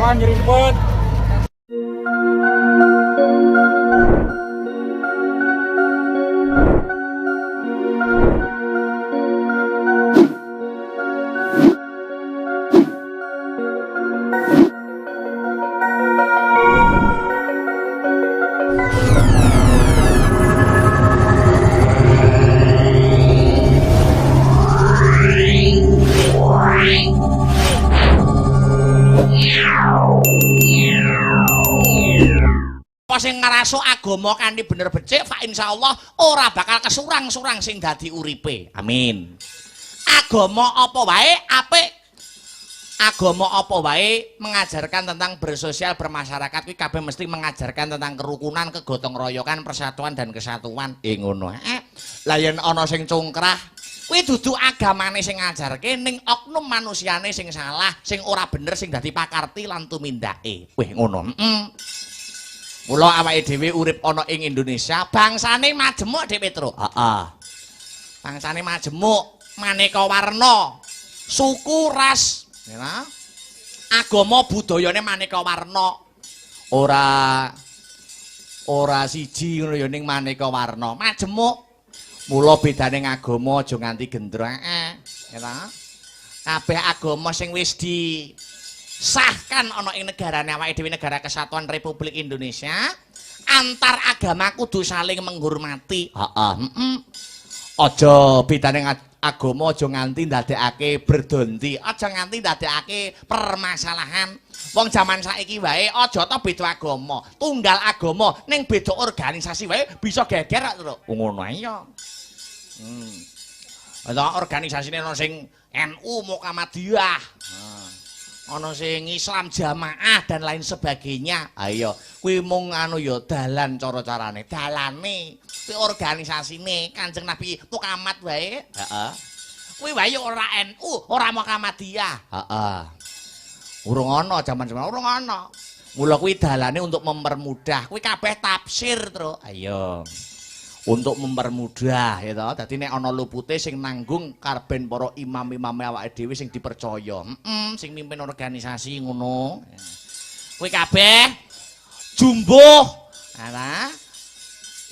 Wah, nyerimpet. Apa sing ngrasuk agama kanthi bener becik, fa insyaallah ora bakal kesurang-surang sing dadi uripe. Amin. Agama apa wae apik. Agama apa wae mengajarkan tentang bersosial, bermasyarakat kuwi kabeh mesti mengajarkan tentang kerukunan, kegotong royokan, persatuan dan kesatuan. Ngono. Lah yen ana sing cungkrah, kuwi dudu agamane sing ngajarke, ning oknum manusiane sing salah, sing ora bener, sing dadi pakarti lan tumindake. Wih ngono. Mula awake dhewe urip ana ing Indonesia, bangsane majemuk Dik Petro. Heeh. Bangsane majemuk, maneka warna, suku, ras, ya. Agama budayane maneka warna. Ora ora siji ngono ya ning maneka warna, majemuk. Mula bedane agama aja nganti gendro, ya ta? Kabeh agama sing wis di sahkan ana ing negarane awake dhewe, Negara Kesatuan Republik Indonesia, antar agama kudu saling menghormati. Heeh, heeh. Aja bedane agama aja nganti ndadekake berdonti, aja nganti ndadekake permasalahan. Wong jaman saiki wae aja ta beda agama, tunggal agama ning beda organisasi wae bisa geger kok, Truk. Ngono ae ya. Ana organisasine ana sing NU Muhammadiyah. Ana sing Islam jamaah dan lain sebagainya. Ayo, kuwi mung anu ya dalan cara-carane. Dalane kuwi organisasine Kanjeng Nabi Muhammad wae. Heeh. Kuwi wae ora NU, ora Muhammadiyah. Heeh. Urung ana jaman-jaman urung ana. Mula kuwi dalane untuk mempermudah. Kuwi kabeh tafsir, Truk. Ayo. Untuk mempermudah ya toh. Dadi nek ana lupute sing nanggung karben para imam-imame awake dhewe sing dipercaya. Sing mimpin organisasi ngono. Kuwi kabeh jumbuh. Alah.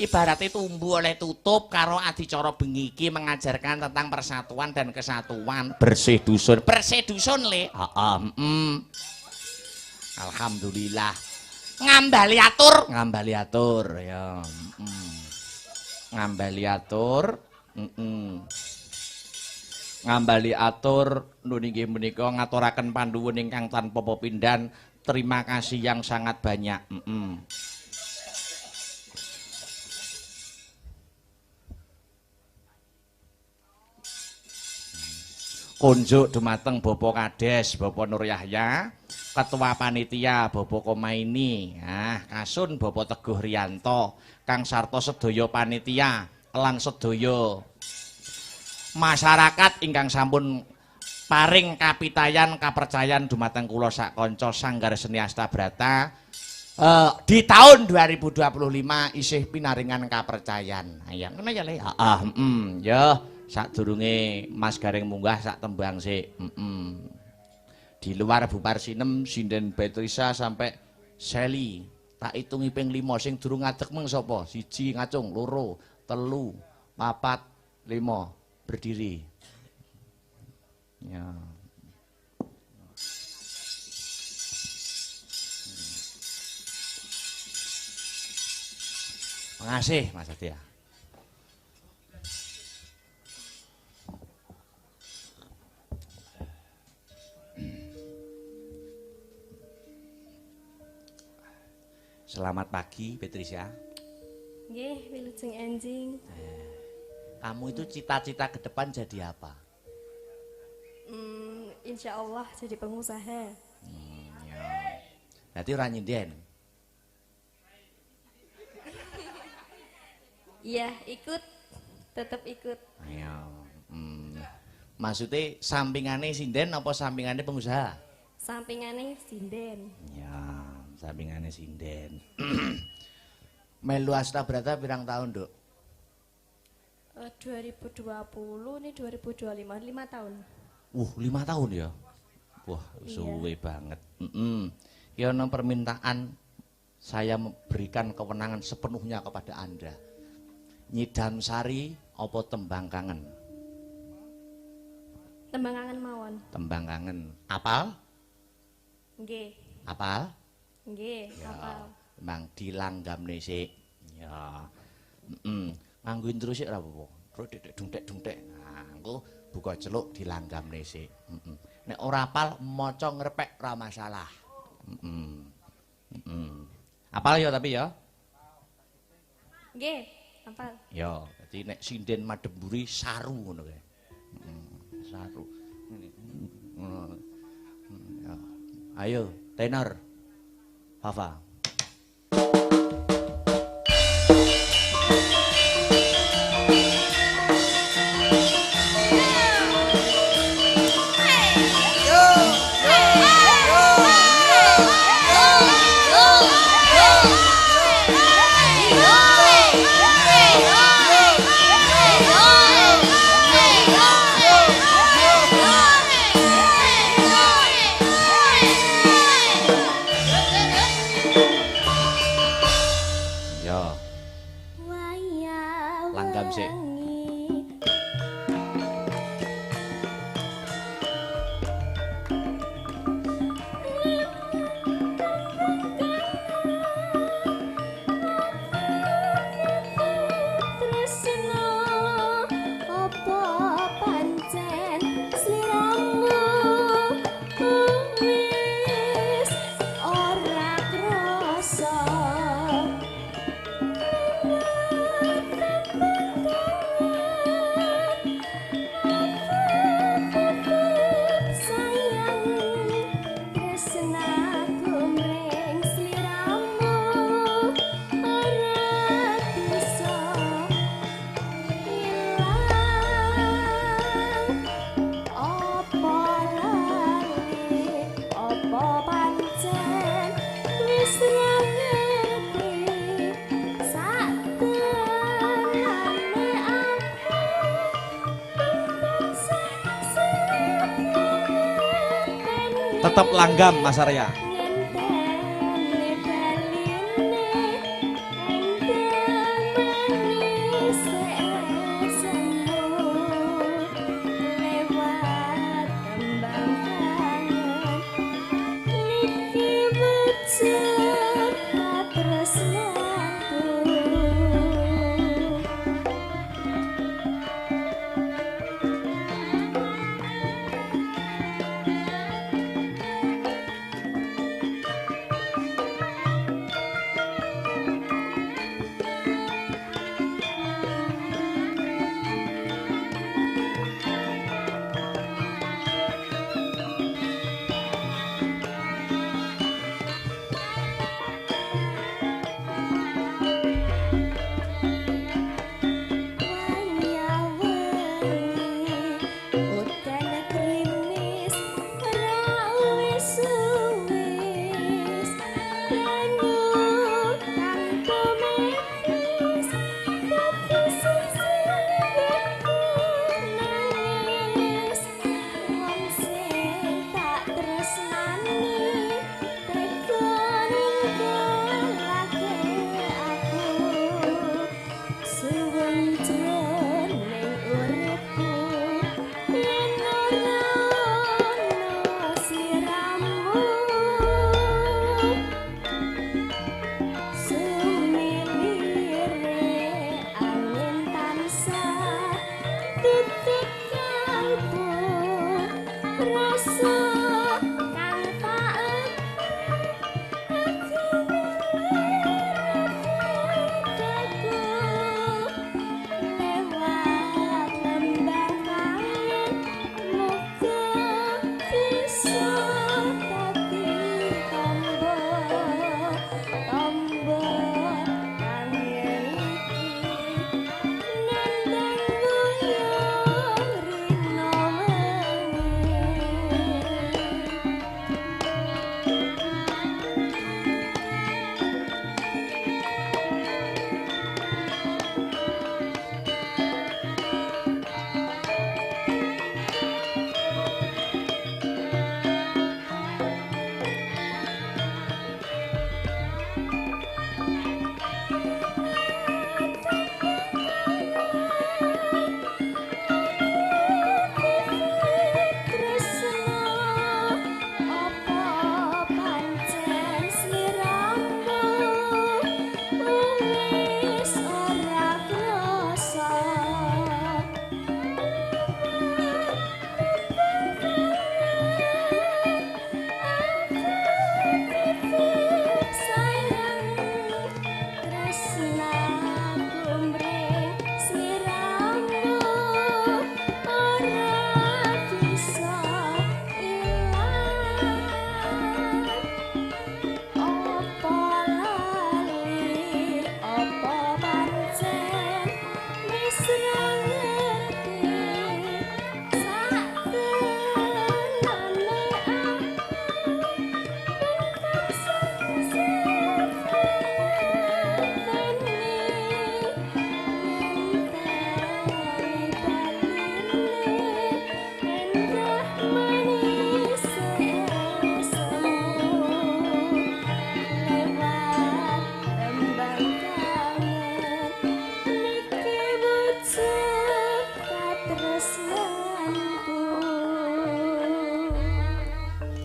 Ibarate tumbu oleh tutup karo adicara bengi iki mengajarkan tentang persatuan dan kesatuan. Bersih dusun. Bersih dusun le. Heeh, Alhamdulillah. Ngambali atur, ngambali atur ya. Ngambali atur, Ngambali atur nun inggih menika ngaturaken panduwun ingkang tanpa pepindhan. Terima kasih yang sangat banyak. Kunjuk dumateng Bapak Kades, Bapak Nur Yahya, Ketua Panitia Bapak Komaini, Kasun Bapak Teguh Rianto, Kang sarta sedaya panitia lan sedaya masyarakat ingkang sampun paring kapitayan kapercayan dumateng kula sak kanca Sanggar Seni Astabrata di tahun 2025 isih pinaringan kapercayan. Ya ngono ya Le. Heeh, ya sadurunge Mas Gareng munggah sak tembang sik. Di luar Bu Parsinem, Sinden Betrisa sampai Seli. Tak hitungi ping 5 sing durung ngadeg meng sapa? 1 ngacung, 2, 3, 4, 5 berdiri. Ya. Makasih Mas Satya. Selamat pagi, Patricia. Nggih, wilujeng enjing. Kamu itu cita-cita ke depan jadi apa? Insya Allah jadi pengusaha. Ya. Berarti ora nyinden. Iya, ikut. Tetap ikut. Ayo. Maksudnya sampingane sinden apa sampingane pengusaha? Sampingane sinden. Ya, sampingane sinden. Melu Astabrata pirang tahun, Nduk? 2020 ini 2025, 5 tahun. 5 tahun ya? Wah, Iya. Suwe banget. Ki ana permintaan, saya memberikan kewenangan sepenuhnya kepada Anda. Nyidam sari apa tembang kangen? Tembang kangen mawon. Tembang kangen. Apal? Nggih. Apal? Nggih, apal. Tembang dilanggamne sik. Ya. Heeh. Nganggo intro sik ora apa-apa. Terus dek-dek dungtek-dungtek. Nah, engko buka celuk dilanggamne sik. Heeh. Nek ora apal maca ngrepek ora masalah. Heeh. Heeh. Apal ya tapi ya? Nggih, apal. Ya, dadi nek sinden madhep mburi saru ngono kae. Heeh, saru. Ngono. Ya. Ayo, tenor. Fafa. Tetap langgam Mas Arya.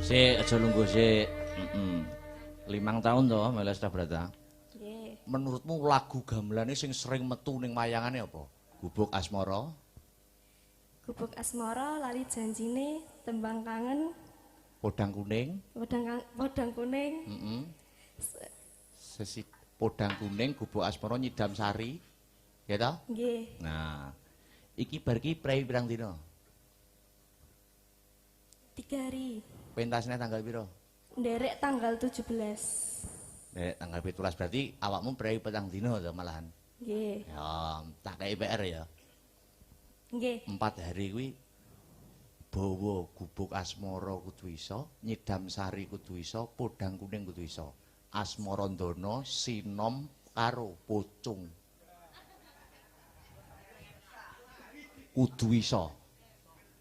Sik, aja lungguh sik. Heeh. 5 tahun to melu Astabrata. Nggih. Menurutmu lagu gamelane sing sering metu ning wayangane apa? Gubuk Asmara. Gubuk Asmara, Lali Janjine, Tembang Kangen, Podang Kuning. Podang Kuning. Heeh. Sesi Podang Kuning, Gubuk Asmara, Nyidam Sari. Ya toh? Nggih. Nah, iki bar iki prei pirang dina? 3 hari. Pentasnya tanggal piro? Nderek tanggal 17. Nderek tanggal 17 berarti awakmu prei petang dina to malahan. Nggih. Ya, tak kei PR ya. Nggih. 4 hari kuwi bawa Gubuk Asmara kudu iso, Nyidam Sari kudu iso, Podang Kuning kudu iso. Asmarandana, Sinom karo Pocung. Kudu iso.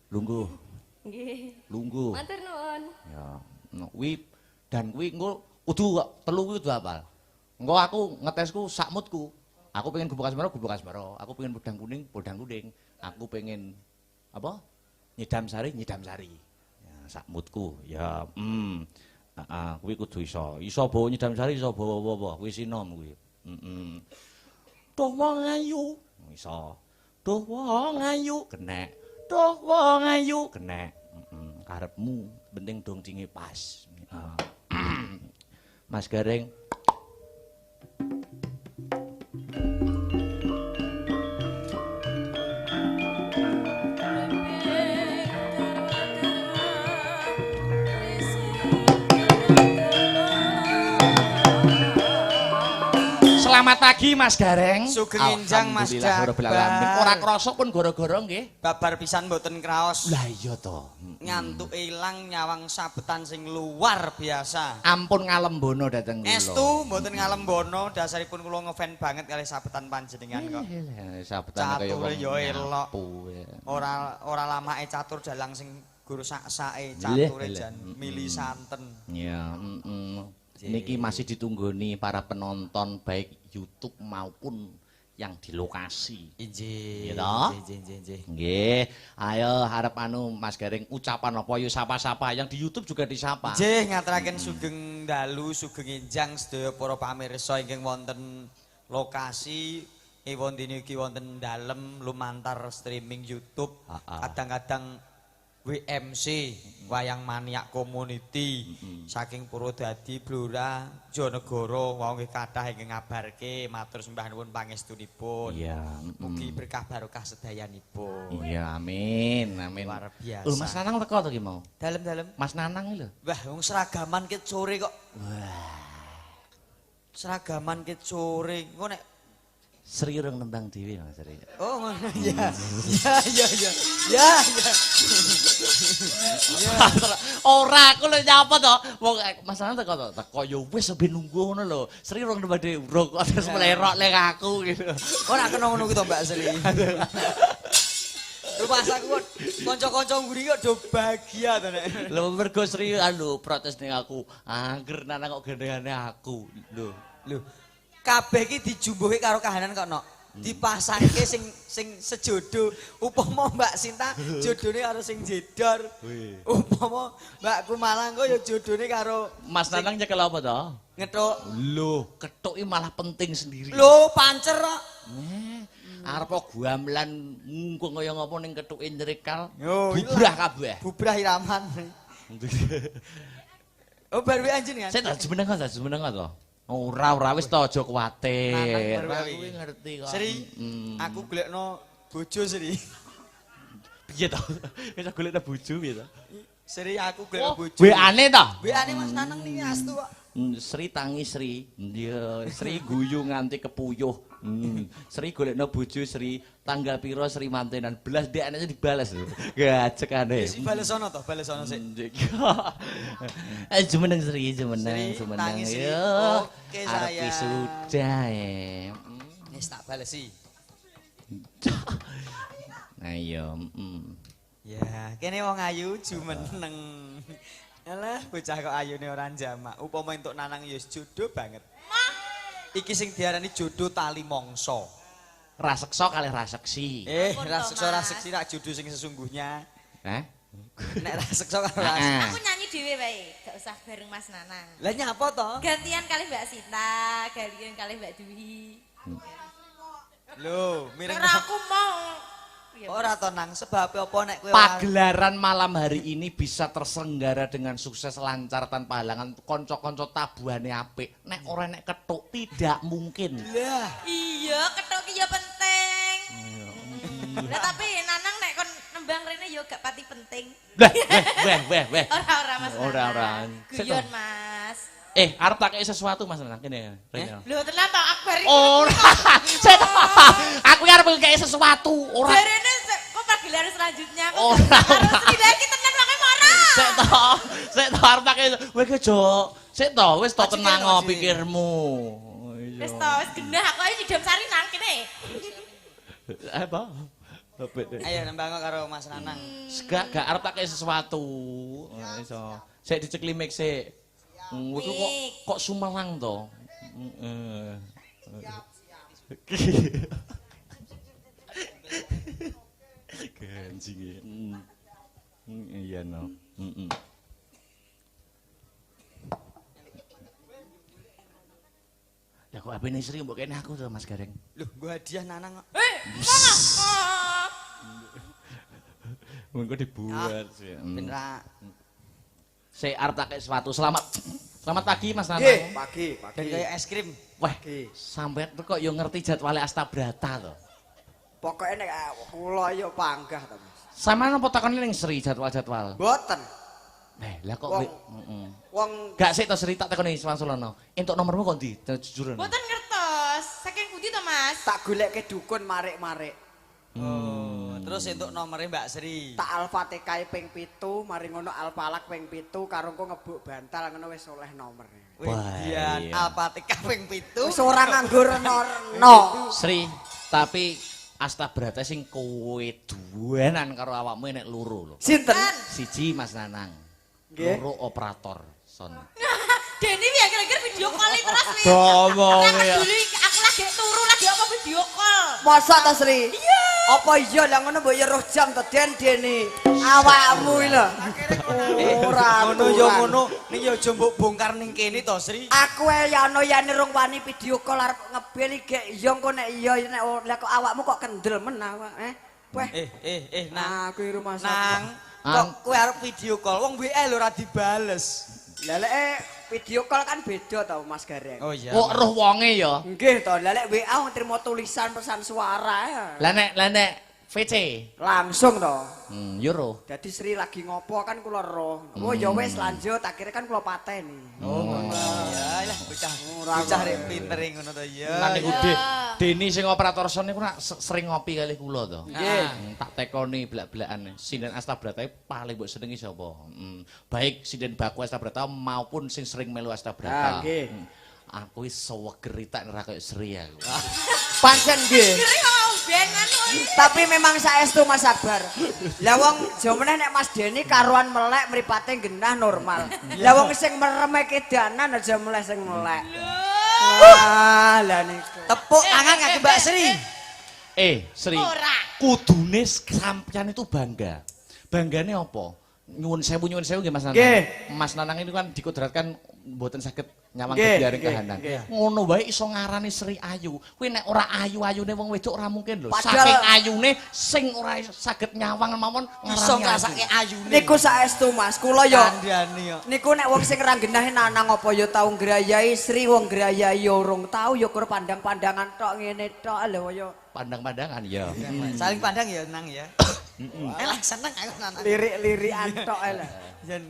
Lungguh. Nggih. Lungguh. Matur nuwun. Ya, no, kuwi dan kuwi engko kudu kok telu kuwi kudu hafal. Engko aku ngetesku sakmutku. Aku pengen Gubuk Asmara, Gubuk Asmara. Aku pengen Podang Kuning, Podang Kuning. Aku pengen apa? Nyidam Sari, Nyidam Sari. Ya, sakmutku. Ya, heeh, kuwi kudu iso. Iso bawa Nyidam Sari, iso bawa apa-apa. Kuwi sinom kuwi. Heeh. Duh wong ayu, iso. Duh wong ayu, kenek. Duh wong ayu, kenek. Heeh, karepmu penting dong dinge pas. Mas Gareng. Selamat pagi Mas Gareng. Sugeng enjang Mas Alhamdulillah. Ora krasa pun gara-gara nggih. Babar pisan mboten kraos. Lah iya to. Ngantuke ilang nyawang sabetan sing luar biasa. Ampun ngalembono dhateng kula. Estu mboten ngalembono, dasaripun kula ngefan banget kalih sabetan panjenengan kok. Sabetan kaya cature ya elok. Ora lamake catur dalang sing gur sak-sake cature jan mili santen. Iya, heeh. Niki masih ditunggoni para penonton baik YouTube maupun yang di lokasi. Injih. Nggih. Nggih. Ayo harap anu Mas Gareng ucapan apa yo sapa-sapa yang di YouTube juga disapa. Nggih, ngaturaken sugeng dalu, sugeng enjang sedaya para pamirsa ingkang wonten lokasi ewondene iki wonten dalem lumantar streaming YouTube. Kadang-kadang WMC Wayang Maniak Community saking Purwodadi, Blora, Jonegoro wau nggih kathah ingkang ngabarke matur sembah nuwun pangestunipun. Iya, mugi berkah barokah sedayanipun. Iya, amin, amin. Luar biasa. Lho Mas Nanang teko to ki mau? Dalem-dalem. Mas Nanang iki lho. Wah, wong seragaman ket sore kok. Wah. Seragaman ket sore engko nek Sri urung nembang dhewe Mas Sri. Oh ngono ya. Ya ya ya. Ya ya. Ora aku lho nyapa to. Wong Mas Nanang teko to. Teko ya wis ben nunggu ngono lho. Sri urung nembang dhewe urung kok terus melerok lek aku gitu. Ora kena ngono kuwi to Mbak Sri. Rumasaku kok kanca-kanca mburi kok do bahagia to nek. Lho mergo Sri anu protes ning aku. Angger Nanang kok gendengane aku. Lho. Lho. Kabeh iki dijumbuhke karo kahanan kok nok. Dipasangke sing sing sejodoh. Upama Mbak Sinta jodone karo sing jedor. Upama Mbak Kumalang kok ya jodone karo Mas Nanang nyekel apa to? Ngethuk. Lho, kethuke malah penting sendiri. Lho, pancer kok. Arep gamelan ngungkung kaya ngapa ning kethuke nyrekal. Bubrah kabeh. Bubrah iraman. Oh, baru anjen kan? Sik ta jumeneng ta jumeneng to. Ora ora wis to aja kuwatir. Aku ngerti kok. Sri, aku golekno bojo Sri. Piye to? Wis golekno bojo piye to? Sri aku golekno bojo. WA-ne to? WA-ne Mas Nanang niki astu kok. Sri tangi Sri. Iya, Sri guyu nganti kepuyuh. Sri golekno bojo Sri, tanggal piro Sri mantenan. Belas dekne dibales lho. Gajekane. Wis balesono to, balesono sik. Jumeneng Sri, jumeneng, jumeneng. Yo. Oke arep sayang. Wisuda. Wis tak balesi. Ayo, Ya, kene wong ayu jumeneng. Alah, bocah kok ayune ora njamak. Upama entuk Nanang ya wis jodoh banget. Iki sing diarani jodoh tali mangsa. Raseksa kalih raseksi. Raseksa raseksi rak jodoh sing sesungguhnya. Heh? Nek raseksa karo raseksi. Aku nyanyi dhewe wae. usah bareng Mas Nanang. Lah nyapa to? Gantian kali Mbak Sita, gantian kali Mbak Dwi. Lho, mireng Ora aku mau. Ya, ora to Nang, sebab apa nek kowe Pagelaran malam hari ini bisa terselenggara dengan sukses lancar tanpa halangan, konco-konco tabuhane apik. Nek ora nek kethuk tidak mungkin. Lah, iya, kethuk ki ya penting. Lah tapi Nanang nek kon nembang rene ya gak pati penting. Lah, weh weh weh weh. Ora ora Mas. Ora, ora. Guyon Mas. Arep tak kei sesuatu Mas Nanang kene. Rene. Lho tenan to Akbar iki. Ora. Aku arep kei sesuatu, ora. Jarene kok pagelaran selanjutnya kok Ora, harus ora. lagi tenan makane ora. Sik to, sik to arep tak kei. Kowe ki aja sik to, wis to tenang pikirmu. Wis to, wis genah aku ayo nyidam sari nang kene. Apa? Ayo nembang karo Mas Nanang. Gak arep tak kei sesuatu. Iso. Sik dicekli mic sik. Kowe kok kok sumelang to? Heeh. Ganjing. Iya no. Heeh. Lah kok apene Sri mbok kene aku to Mas Gareng. Lho, nggo hadiah Nanang kok. Mengko dibuat sih. Ben ra. Sik arep tak kei sesuatu. Selamat selamat pagi Mas Nanang. Nggih, pagi, pagi. Ben kaya es krim. Wah, sampean kok yo ngerti jadwale Astabrata to? Pokoke nek kula yo panggah to, Mas. Sampeyan apa takoni ning Sri jadwal-jadwal? Mboten. Lah kok wong gak sik to Sri tak takoni Swansulono. Entuk nomormu kok ndi? Jujur. Mboten ngertos. Saking pundi to, Mas? Tak goleke dukun marik-marik. Oh, terus entuk nomere Mbak Sri. Tak Al-Fatihah ping 7, mari ngono Al-Falaq ping 7 karo engko ngebuk bantal ngono wis oleh nomere. Wedian Al-Fatihah ping 7. Wis ora nganggo rena-rena. Sri, tapi Astabrata sing kowe duwenan karo awakmu nek loro lho. Sinten? Siji Mas Nanang. Nggih. Loro operator son. Deni ya kira-kira video call terus wi. Domong ya. Aku lagi turu lagi apa video call. Masa ta Sri? Iya. Apa iya lah ngono mbok ya roh jam to Den Deni. Awakmu iki lho. Ora ngono ya ngono, ning ya aja mbok bongkar ning kene to Sri. Aku e ya ana yane rong wani video call arep ngebel iki iya engko nek iya nek lah kok awakmu kok kendel men awak eh. Weh. Nang aku iki rumah Nang, kok kowe arep video call wong WA lho ora dibales. Lah lek video call kan beda to Mas Gareng. Oh iya. Kok roh wonge ya? Nggih to, lah lek WA wong trimo tulisan pesan suara ya. Lah nek VC langsung to. Yo roh. Dadi Sri lagi ngopo kan kula roh. Oh ya wis lanjut akhirnya kan kula pateni. Oh ngono. Ya lah bocah. Bocah rek pintere ngono to ya. Lah niku Deni sing operator sound niku nak sering ngopi kali kula to. Nggih. Tak tekoni blak-blakan. Sinden Astabrata paling mbok senengi sapa? Baik sinden baku Astabrata maupun sing sering melu Astabrata. Nggih. Aku wis seweger tak ora kaya Sri aku. Pancen nggih. Tapi memang saestu Mas Akbar. Lah wong jo meneh nek Mas Deni karuan melek mripate genah normal. Lah wong sing mereme kedanan aja mulai sing melek. Ah, lah niku. Tepuk tangan kanggo Mbak Sri. Sri. Kudune sampeyan itu bangga. Banggane apa? Nyuwun sewu nggih Mas Nanang. Mas Nanang ini kan dikodratkan mboten saged nyawang gebyare kahanan. Ngono wae iso ngarani Sri Ayu. Kuwi nek ora ayu-ayune wong wedok ora mungkin lho. Saking ayune sing ora saged nyawang mawon iso ngrasake ayune. Niku saestu Mas, kula yo kandhane yo. Niku nek wong sing ra genahe Nanang apa ya tau ngrayai Sri, wong ngrayai ya urung tau ya kur pandang-pandangan tok ngene tok lho ya. Pandang-pandangan ya. Saling pandang ya Nang ya. Elah seneng aku Nanang. Lirik-lirikan tok lho. Yen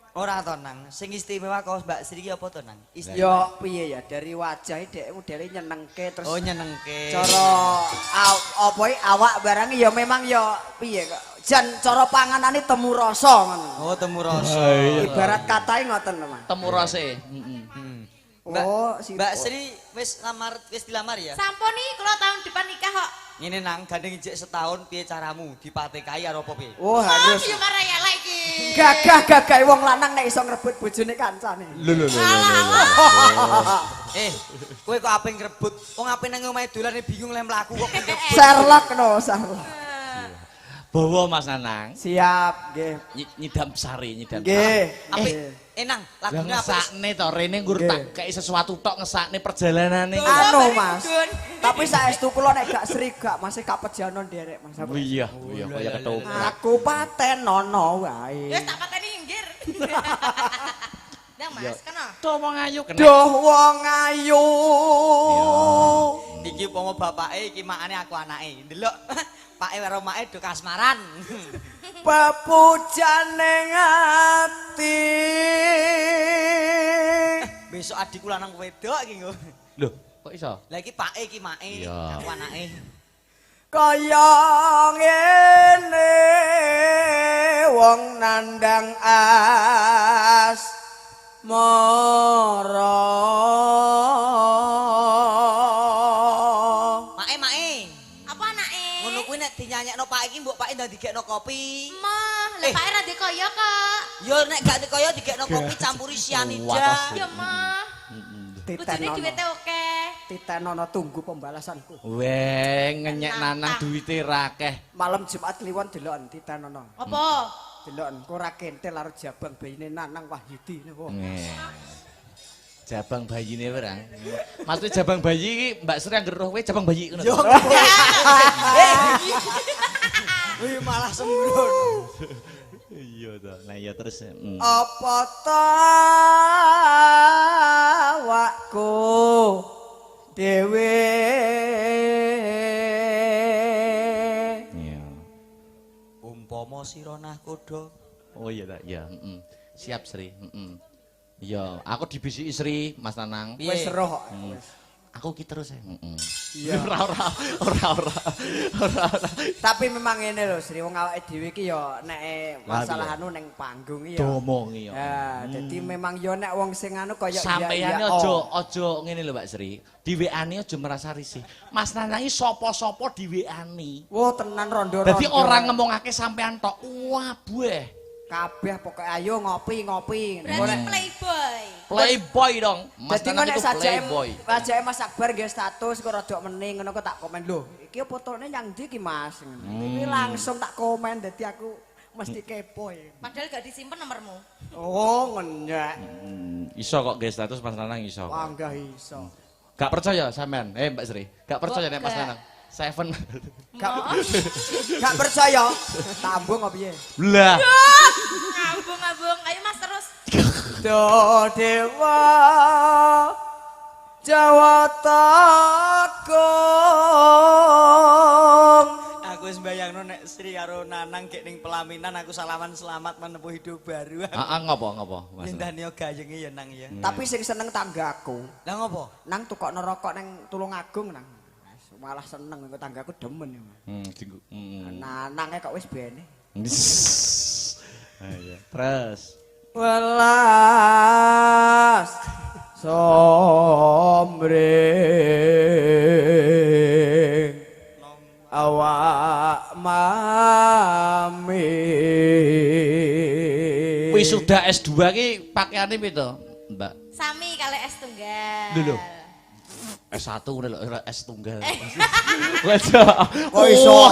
ora to Nang, sing istimewa kok Mbak Sri ki apa to Nang? Yo piye ya dari wajah dhek modele nyenengke terus. Oh nyenengke. Cara apa awak barang ya memang ya piye kok. Jan cara panganane temu rasa ngono. Oh temu rasa. Ibarat katae ngoten lho Mas. Temu rasa. Heeh. Oh, Mbak Sri wis lamar, wis dilamar ya? Sampun iki kula tahun depan nikah kok. Ngene Nang, gandeng ijek setahun piye caramu? Dipatekai karo apa piye? Oh, harus. Yo marah elek iki. Gagah-gagahe wong lanang nek iso ngrebut bojone kancane. Lho lho lho. Kowe kok ape ngrebut? Wong ape nang omahe dolane bingung lek mlaku kok ngrebut. Sherlock no, Sherlock. Bawa Mas Nanang. Siap, nggih. Nyidam sari, nyidam. Nggih. Apik. Enang, lagune apa? Ngesakne to rene nggur tak kei sesuatu tok ngesakne perjalanane. Anu Mas. Tapi saestu kula nek gak Sri gak masih kapejano nderek Mas. Iya, iya kaya ketoprak. Aku patenono wae. Wis tak pateni inggir. Ndang Mas, kena. Duh wong ayu kena. Duh wong ayu. Iki upama bapake iki makane aku anake. Ndelok pake karo make do kasmaran. Pepujane ati. Besok adikku lanang wedok iki nggo. Lho, kok iso? Lah iki pake iki make, aku anake. Kaya ngene wong nandang as mara. Mae-mae. Apa anake? Ngono kuwi nek dinyanyekno pak iki mbok pake ndang digekno kopi. Mah, lha pake ra dikaya kok. Ya nek gak dikaya digekno kopi campuri sianida. Ya mah. Bojone duwite akeh. Titenono tunggu pembalasanku. Weh, ngenyek Nanang duwite ra akeh. Malam Jumat Kliwon deloken titenono. Apa? Deloken kok ora kentel karo jabang bayine Nanang Wahyudi niku. Jabang bayine barang. Maksudnya jabang bayi iki Mbak Sri anggere roh kowe jabang bayi ngono. Wih malah sembrono. Iya ta. Lah iya terus. Apa tawakku dhewe. Iya. Umpama sira nahkoda. Oh iya ta, iya, heeh. Siap Sri, heeh. Iya, aku dibisiki Sri, Mas Nanang. Wis roh. Aku ki terus ya. Heeh. Iya. Ora. Tapi memang ngene lho Sri, wong awake dhewe iki ya nek masalah anu ning panggung iki ya. Domongi ya. Ya, dadi memang ya nek wong sing anu kaya sampeyan aja ngene lho Mbak Sri. Di WA-ne aja merasa risih. Mas Nanang iki sapa-sapa di WA-ni. Wah, tenan rondo-rondo. Dadi ora ngomongake sampean tok. Wabuh. Kabeh pokoke ayo ngopi-ngopi. Berarti playboy. Playboy dong. Mas Nanang itu playboy. Sajake Mas Akbar nggih status kok rada mening ngono kok tak komen lho. Iki fotone nyang ndi iki Mas? Iki langsung tak komen dadi aku mesti kepo ya. Padahal gak disimpen nomormu. Oh, ngenyek. Iso kok nggih status Mas Nanang iso. Wah, enggak iso. Gak percaya sampean? Mbak Sri, gak percaya nek Mas Nanang. Seven. Gak percaya. Tambung apa piye? Lah. Ngabung-ngabung. Ayo Mas terus. Do dewa Jawata Agung. Aku wis mbayangno nek Sri karo Nanang gek ning pelaminan aku salaman selamat menempuh hidup baru. Heeh, ngopo Mas. Nyendani gayenge ya Nang ya. Tapi sing seneng tanggaku. Lah ngopo? Nang tukokno rokok nang Tulungagung nang. Malah seneng engko tanggaku demen ya. Nanange kok wis bene. Ayo, terus. Welas sombre awak mami. Wisuda S2 ki pakaiane piye to, Mbak? Sami kali S tunggal. Lho lho. S1 ngono lho, S tunggal. Kok iso? Wah, iso.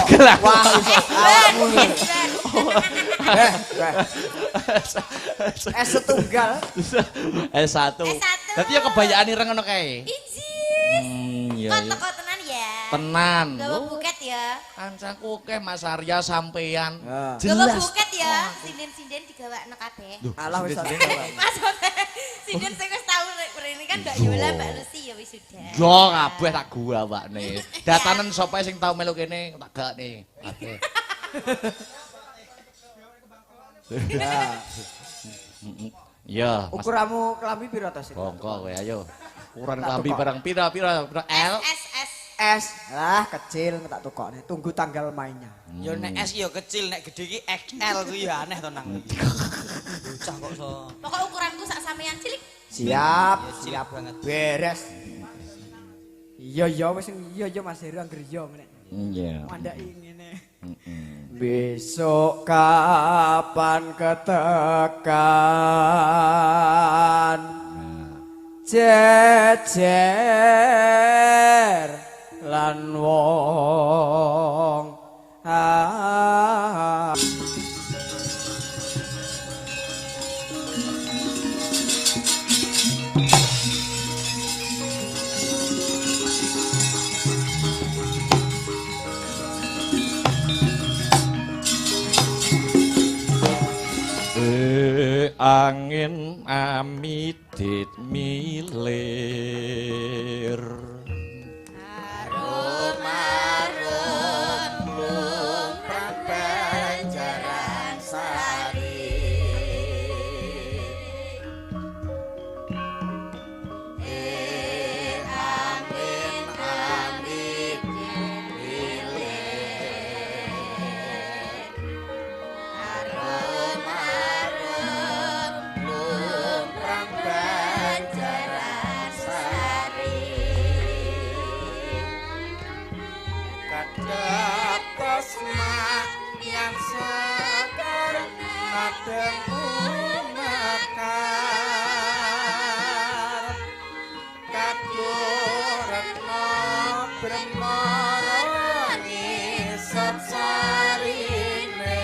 S tunggal. S1. Dadi ya kebayaan ireng ngono kae. Ijis. Iya. Kok teko tenan ya? Tenan. Gawa buket ya. Kancaku akeh Mas Arya sampean. Gawa buket ya, sinden-sinden digawakno kabeh. Alah wis. Mas sinden sing wis tau rene kan Mbak Yola, Mbak Lucy ya wis sudah. Yo kabeh tak gawakne. Datanen sapa sing tau melu kene tak gakne. Kabeh. Ya. Ukuramu klambi pira to, Sri? Bongko kowe ayo. Ukuran klambi barang pira L S S S. Lah kecil tak tukokne. Tunggu tanggal mainnya. Ya nek S ya kecil, nek gede iki XL kuwi ya aneh to Nang. Bocah kok iso. Pokok ukuranku sak sampean cilik. Siap, ya, siap banget. Beres. Iya ya wis iya ya Mas Heru anggere ya ngene. Iya. Mandaki ngene. Besok kapan ketekan jejer lan wong Angin amidit milir arum arum lumrah banjaran sari angin amidit milir arum arum lumrah banjaran sari Kados yang segar nadeng mekar kaduretna bremara ngisep sarine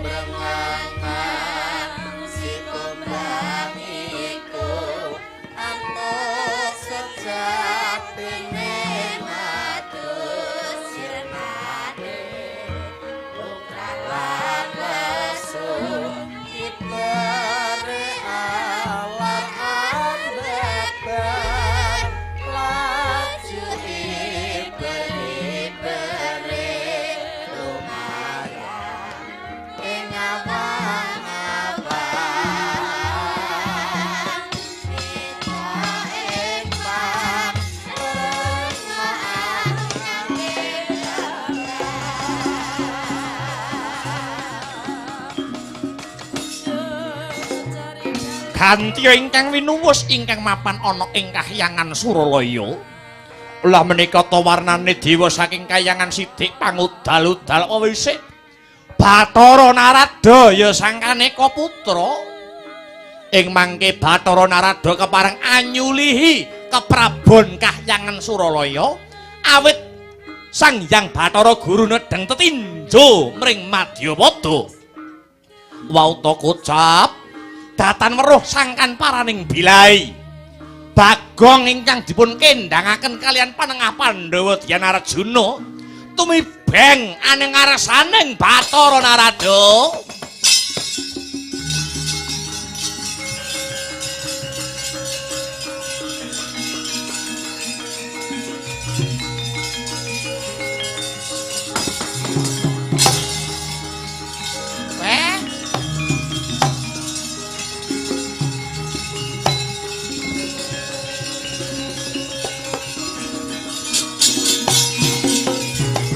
brengangan sikumbang iku antuk sejatine matus sirnane lumrah lan lesu ibare awak ambeber laju iberi-beri lumayan ing awang-awang mitra ing pang Gantiya ingkang winuwus ingkang mapan ana ing kahyangan Suralaya. Lah menika ta warnane dewa saking kahyangan sidik pangudal-udal wisik. Bathara Narada ya sangkaneka putra. Ing mangke Bathara Narada kepareng anyulihi keprabon kahyangan Suralaya awit Sang Hyang Bathara Guru nedheng tetinjo mring Madyapada. Wauta kocap datan weruh sangkan paraning bilai. Bagong ingkang dipun kendhangaken kalian panengah Pandhawa Dyan Arjuna tumibeng aning ngarsaning Bathara Narada. Weh.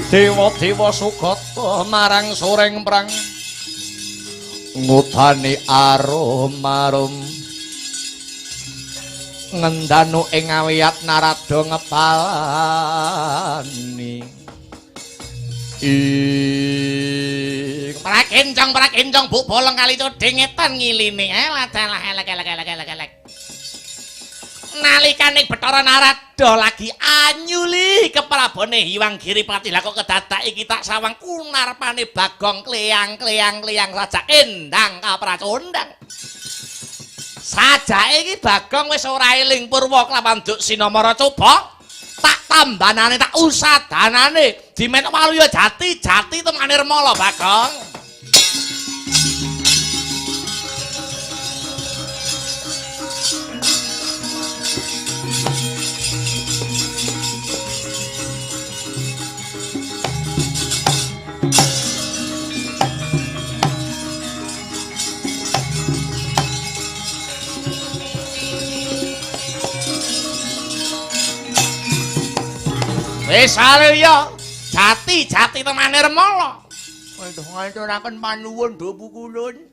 Dewa-dewa sugata marang soreng prang ngudani arum-arum ngendanu ing awiyat Narada ngepalani ing prakencong bu bolong kali coding ngetan ngiline dalah elek elek elek elek elek. Nalikane Bathara Narada lagi anyuli keprabone Hyang Giripati lah kok kedadak iki tak sawang kunarpane Bagong kleyang kleyang kleyang sajak endang kapracondang. Sajake iki Bagong wis ora eling purwa kelawan Duksina Mara coba tak tambanane tak usadanane dimenek waluya jati jati temane Remala Bagong. Wis ya, jati-jati temane Remala. Waduh ngaturaken panuwun do pukulun.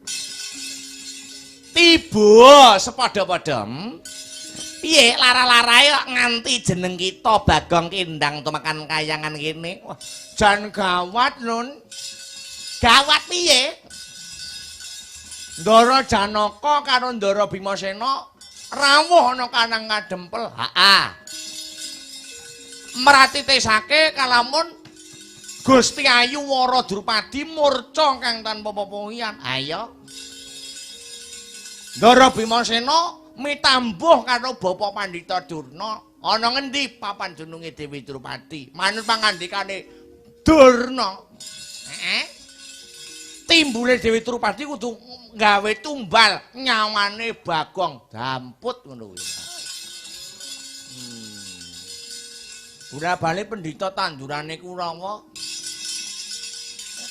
Tiba sepadha-padha. Piye lara-larae kok nganti jeneng kita Bagong Kindang tumekan kayangan kene. Wah, jan gawat, Nun. Gawat piye? Ndara Janaka karo Ndara Bimasena rawuh ana kanang kadempel. Heeh. Meratitesake kalamun Gusti Ayu Wara Drupadi murca kang tanpa pepohian. Ayo. Ndara Bimasena mitambuh karo Bapak Pandhita Durna. Ana ngendi papan jununge Dewi Drupadi? Manut pangandikane Durna. Heeh. Timbule Dewi Drupadi kudu gawe tumbal nyawane Bagong damput ngono kuwi. Ora bali pendhita tandurane Kurawa.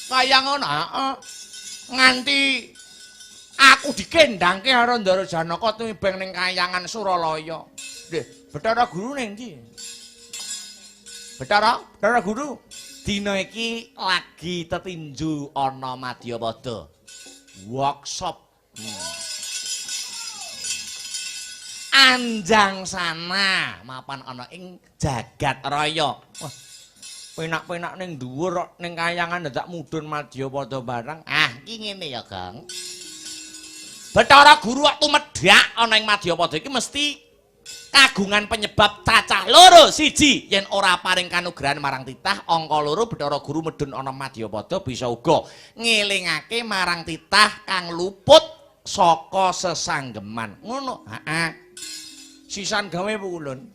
Kaya ngono, heeh. Nganti aku dikendhangke karo Ndara Janaka tumibeng ning kayangan Suralaya. Nggih, Bathara Guru ning ndi? Bathara, Bathara Guru. Dina iki lagi tetinju ana Madyapada. Workshop. Anjang sana mapan ana ing jagat raya. Wah, penak-penak ning dhuwur kok ning kayangan dadak mudhun Madyapada barang. Ah, iki ngene ya, Gong. Bathara Guru waktu medhak ana ing Madyapada iki mesti kagungan penyebab cacah loro. Siji, yen ora paring kanugrahan marang titah, angka loro Bathara Guru medhun ana Madyapada bisa uga ngelingake marang titah kang luput saka sesanggeman. Ngono. Heeh. Sisan gawe pukulun.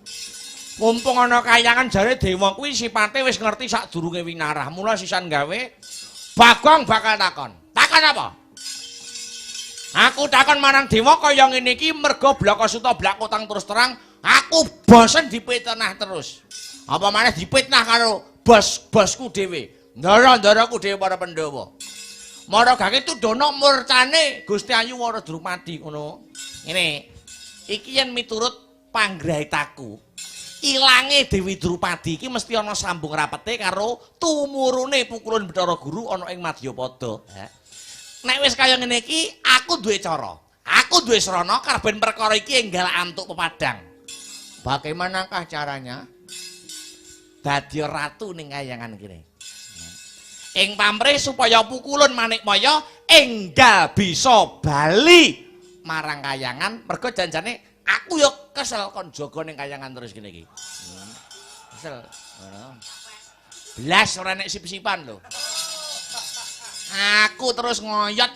Mumpung ana kayangan jare dewa kuwi sipate wis ngerti sadurunge winarah. Mula sisan gawe Bagong bakal takon. Takon apa? Aku takon marang dewa kaya ngene iki merga Blakasuta blakotang terus terang, aku bosen dipitnah terus. Apa maneh dipitnah karo bos-bosku dhewe. Ndara-ndaraku dhewe para Pandhawa. Mara gake tudono murcane Gusti Ayu Wara Drupadi ngono. Ngene. Iki yen miturut panggrahitaku, ilange Dewi Drupadi iki mesti ana sambung rapete karo tumurune pukulun Bathara Guru ana ing Madyapada. Nek wis kaya ngene iki, aku duwe cara. Aku duwe srana karben perkara iki enggal antuk pepadang. Bagaimanakah caranya? Dadi ratu ning kayangan kene. Ing pamrih supaya pukulun Manikmaya enggal bisa bali marang kayangan, mergo janjane aku yo kesel kon jaga ning kayangan terus kene iki. Kesel. Ngono. Blas ora nek sip-sipan lho. Aku terus ngoyot.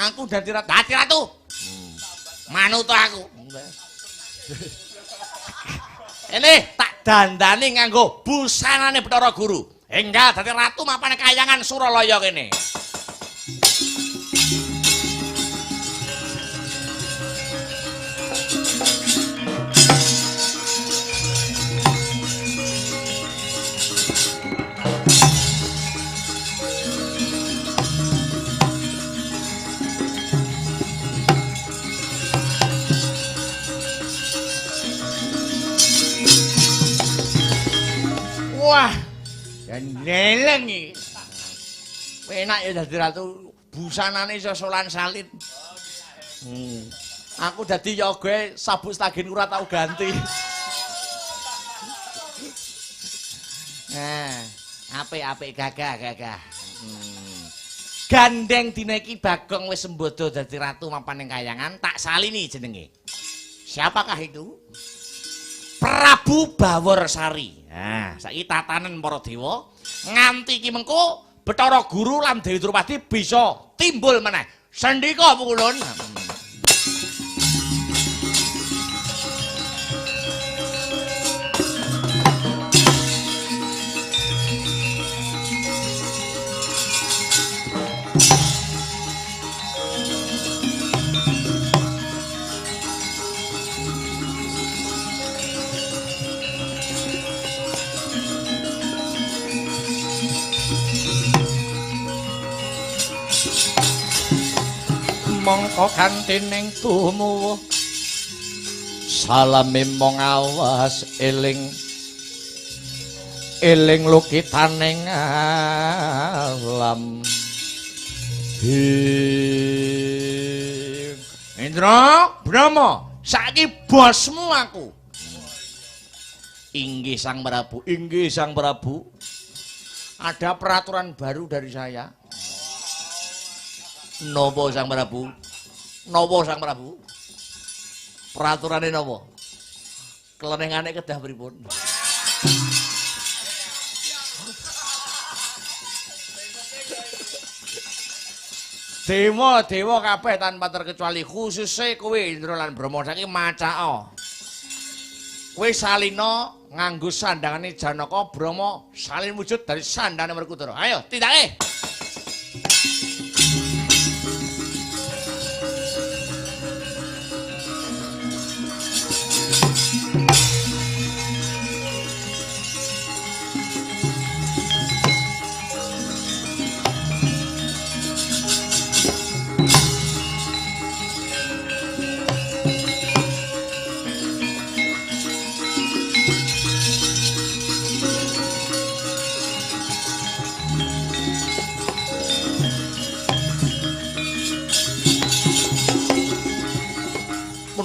Aku dadi ratu. Dadi ratu. Manut aku. Ini tak dandani nganggo busanane Bathara Guru. Enggal dadi ratu mapane kayangan Suralaya kene. Wah, jan leleng iki. Penak ya dadi ratu, busanane iso solan salin. Aku dadi yoga sabuk stagen ora tau ganti. Nah, apik-apik gagah-gagah. Gandeng dina iki Bagong wis sembodo dadi ratu mapan ning kayangan, tak salini jenenge. Siapakah itu? Prabu Baworsari. Nah, saiki tatanen para dewa nganti iki mengko Bathara Guru lan Dewi Drupadi bisa timbul meneh. Sendika pukulun. Mongko kantining tumuwuh salame mong awas eling eling lukitaning alam. Indra Brahma, saiki bosmu aku. Inggih Sang Prabu, inggih Sang Prabu. Ada peraturan baru dari saya. Napa Sang Prabu? Napa Sang Prabu? Peraturane napa? Klenengane kedah pripun? Dewa-dewa kabeh tanpa terkecuali, khususe kowe Indra lan Brahma saiki macaka. Kowe salina nganggo sandangane Janaka, Brahma salin wujud dari sandane Werkudara. Ayo, tindake.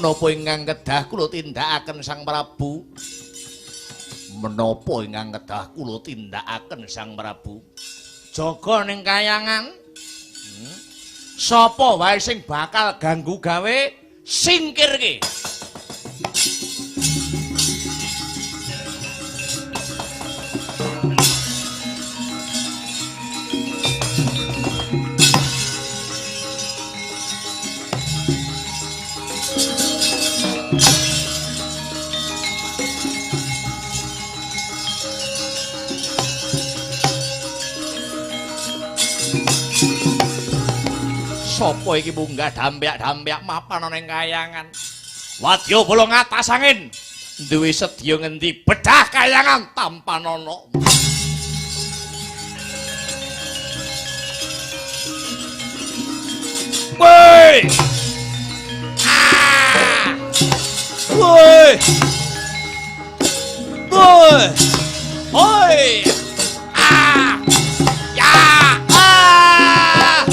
Menapa ingkang kedah kula tindakaken Sang Prabu? Menapa ingkang kedah kula tindakaken Sang Prabu? Jaga ning kayangan. Sapa wae sing bakal ganggu gawe singkirke. Sapa iki munggah dampyak-dampyak mapan ana ing kayangan. Wadya bala ngatas angin. Duwe sedya ngendi bedah kayangan tampanana. Woi! Ah! Woi! Woi! Oi! Ah! Ya! Ah!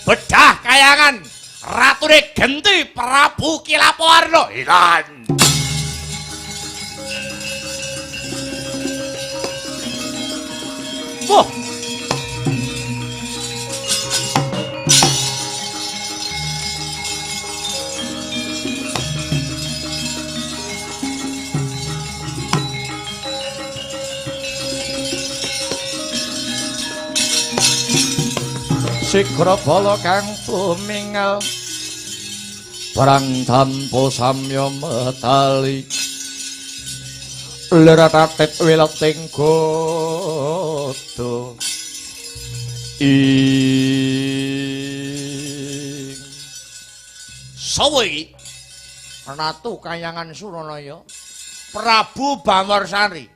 Bedah kayangan ratune genti Prabu Kilapawarna ilang. Wah. Sigra bala kang tumingal perang tanpa samya metali leratatet wileting godha ing. Sapa iki? Ratu Kayangan Suranaya Prabu Bawarsari.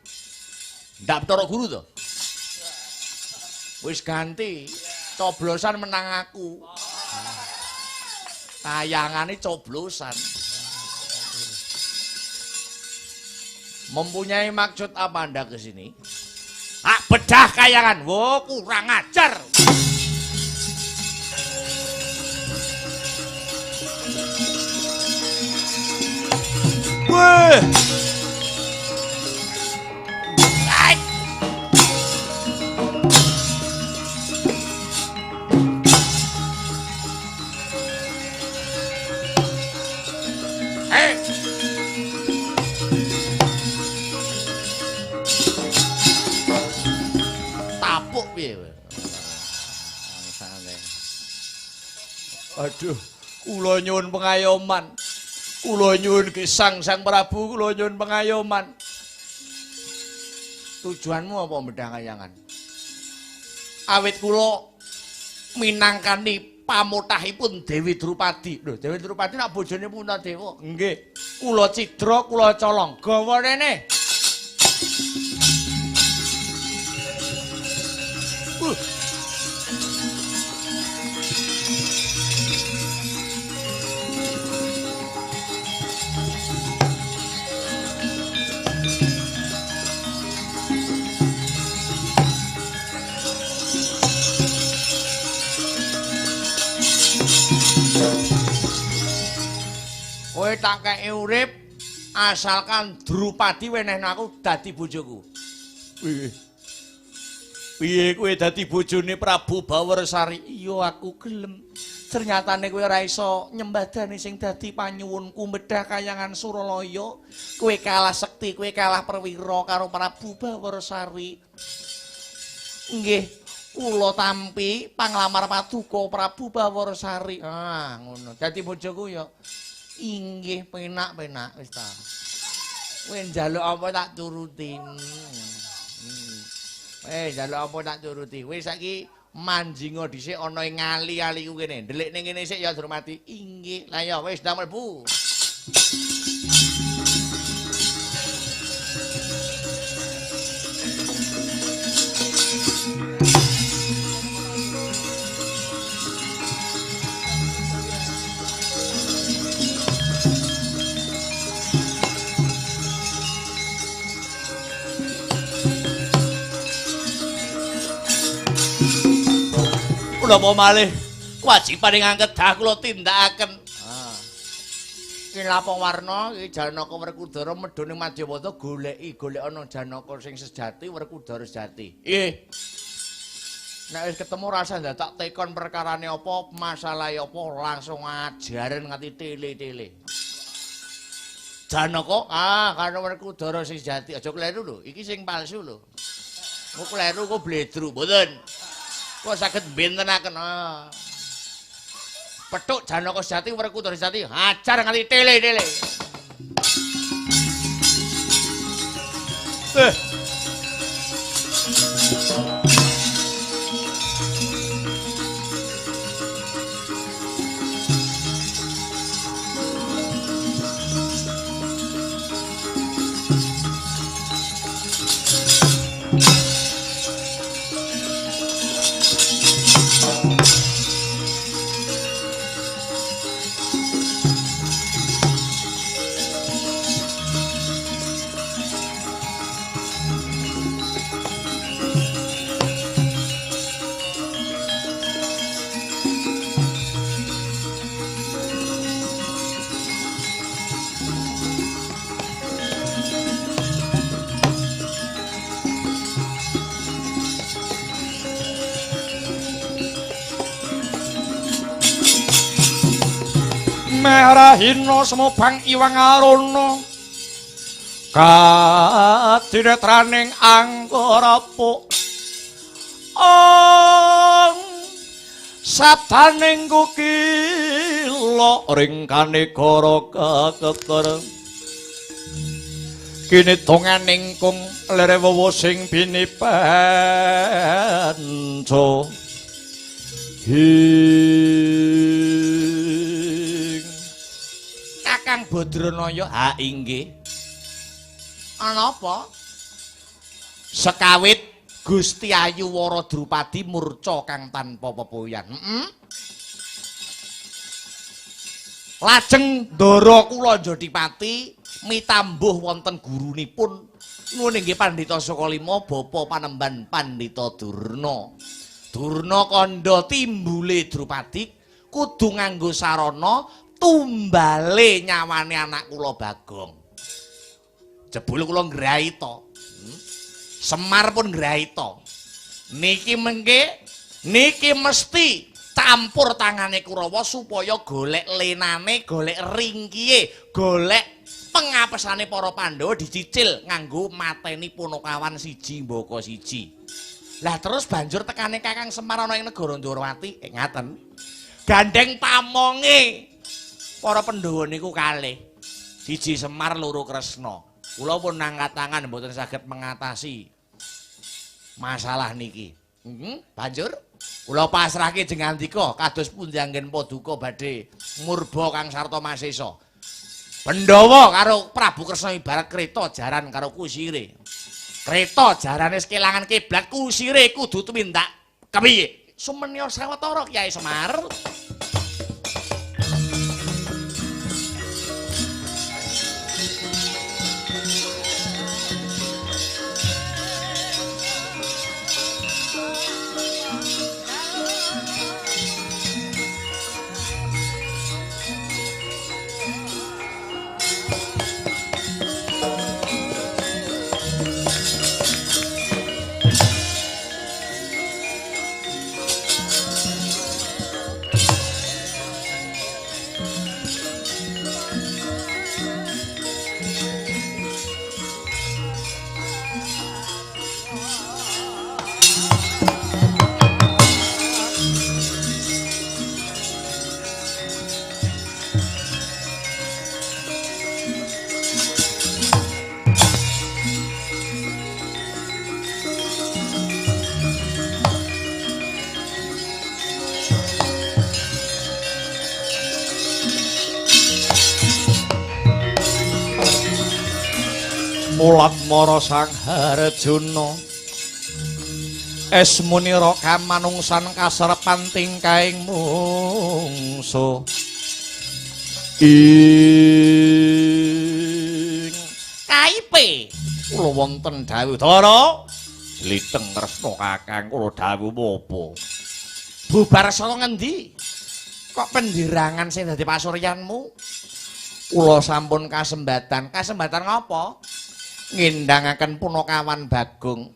Ndak Bathara Guru to? Wis ganti. Coblosan menang aku. Kayangane coblosan. Mempunyai maksud apa Anda ke sini? Ah, bedah kayangan. Wo, kurang ajar. Weh. Aduh, kula nyuwun pengayoman. Kula nyuwun gesang Sang Prabu, kula nyuwun pengayoman. Tujuanmu apa bedah kayangan? Awit kula minangkani pamotahipun Dewi Drupadi. Lho, Dewi Drupadi nak bojone Puntadewa. Nggih. Kula cidra, kula colong. Gawa rene. Kowe tak kei urip asalkan Drupadi wenehno aku dadi bojoku. Piye? Piye kowe dadi bojone Prabu Bawarsari? Iya aku gelem. Ternyatane kowe ora iso nyembadani sing dadi panyuwunku medhah kayangan Suralaya. Kowe kalah sekti, kowe kalah perwira karo Prabu Bawarsari. Nggih, kula tampi panglamar paduka Prabu Bawarsari. Ah, ngono. Dadi bojoku ya. Inggih, penak-penak wis ta. Kowe njaluk apa tak turuti. Wis njaluk apa tak turuti. Wis saiki manjinga dhisik ana ing ali-aliku kene. Ndelik ning kene sik ya Drupadi. Inggih. Lah ya wis ndang mlebu. Menapa malih kewajiban ingkang kedah kula tindakaken. Ah. Ki Lapong Warna iki Janaka Werkudara medhun ning Madyabata goleki golek ana Janaka sing sejati Werkudara sejati. Nggih. Nek wis ketemu rasa ndadak tekon perkarane apa, masalahe apa langsung ajaren nganti tele-tele. Janaka, ah karo Werkudara sing sejati aja kleru lho, iki sing palsu lho. Kok kleru kok bledru, mboten. Kok saged bentenaken. Ah. Petuk Janaka sejati Werkudara sejati, ajar nganti tele-tele. Merahina semobang iwang aruna kadinetraning anggara puk ong sabdaning kukila ring kanegara kaketer kini donganing kung lere wewu sing binipanca Kakang Badranaya, ha inggih. Ana apa? Sekawit Gusti Ayu Wara Drupadi murca kang tanpa pepoyan. Heeh. Lajeng ndara kula Jodipati mitambuh wonten gurunipun nuwun inggih Pandhita Sukalima bapa panemban Pandhita Durna. Durna kandha timbule Drupadi kudu nganggo sarana tumbale nyawane anak kula Bagong. Jebule kula ngraita. Semar pun ngraita. Niki mengke niki mesti campur tangane Kurawa supaya golek lenane, golek ringkihe, golek pengapesane para Pandhawa dicicil nganggo mateni Punakawan siji mbaka siji. Lah terus banjur tekane Kakang Semar ana ing negara Ndorowati, ngaten. Gandeng pamonge para Pandhawa niku kalih. Siji Semar, loro Kresna. Kula pun angkat tangan mboten saged mengatasi masalah niki. Banjur kula pasrahke jengandika kados pundi anggen paduka badhe murba Kang Sarta Masesa. Pandhawa karo Prabu Kresna ibarat kreta jaran karo kusire. Kreta jarane kelangan kiblat, kusire kudu tumindak kepiye? Sumenya sawetara Kyai Semar. Mulat mara Sang Harjuna esmunira kamanungsan kaserepan tingkahing mungsuh ing kaipe kula wonten dawuh Dara liteng tresna Kakang kula dawuh apa. Bubar saka ngendi? Kok pendirangan sing dadi pasuryanmu? Kula sampun kasembatan. Kasembatan ngapa? Ngendangaken punakawan Bagong.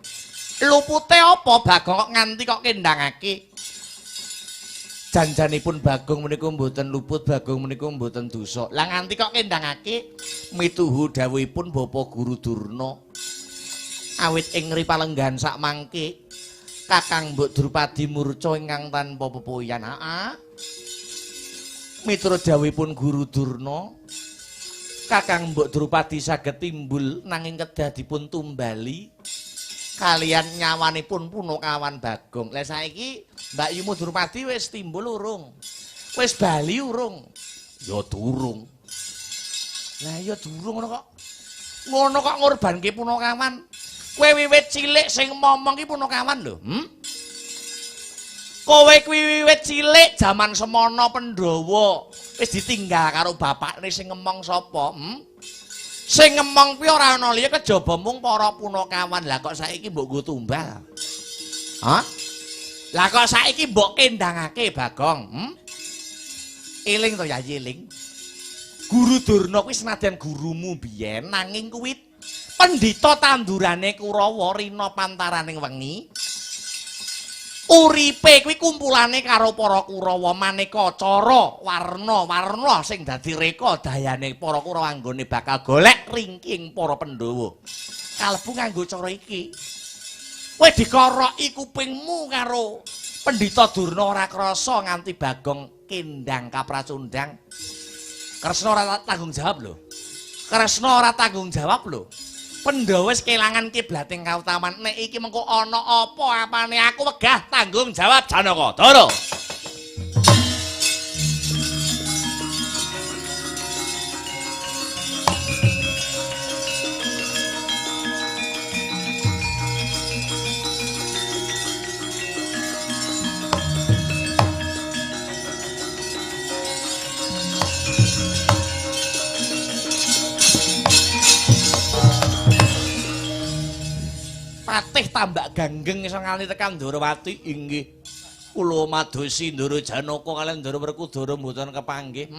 Lupute apa Bagong kok nganti kok kendangake? Janjanipun Bagong menika mboten luput, Bagong menika mboten dosa. Lah nganti kok kendangake mituhu dawuhipun Bapak Guru Durna. Awit ing palenggahan sak mangke Kakang Mbok Drupadi murca ingkang tanpa pepoyan. Heeh. Miturut dawuhipun Guru Durna, Kakang Mbok Drupadi saged timbul nanging kedah dipun tumbali kalian nyawanipun punakawan Bagong. Lah saiki Mbak Yumu Drupadi wis timbul urung? Wis bali urung? Ya durung. Lah ya durung ngono kok. Ngono kok ngorbanke punakawan. Kowe wiwit cilik sing momong ki punakawan lho, Kowe kuwi wiwit cilik jaman semono Pandhawa wis ditinggal karo bapakne sing ngemong sapa, Sing ngemong kuwi ora ana liya kejaba mung para punakawan. Lah kok saiki mbok nggo tumbal? Hah? Lah kok saiki mbok kendangake Bagong, Eling to Yayi eling. Guru Durna kuwi senadyan gurumu biyen nanging kuwi pendhita tandurane Kurawa rina pantaraning wengi. Uripe kuwi kumpulane karo para Kurawa maneka cara warna-warna sing dadi reka dayane para Kurawa anggone bakal golek ringking para Pandhawa. Kalebu nganggo cara iki. Kowe dikoroki kupingmu karo Pendhita Durna ora krasa nganti Bagong kendang kapracundang. Kresna ora tanggung jawab lho. Kresna ora tanggung jawab lho. Pandhawa wis kelangan kiblating kautaman. Nek iki mengko ana apa apane aku wegah tanggung jawab Janaka. Dara. Patih Tambak Ganggeng iso ngalih tekan Ndorowati inggih. Kula madosi Ndoro Janaka kaliyan Ndoro Werkudara mboten kepanggih.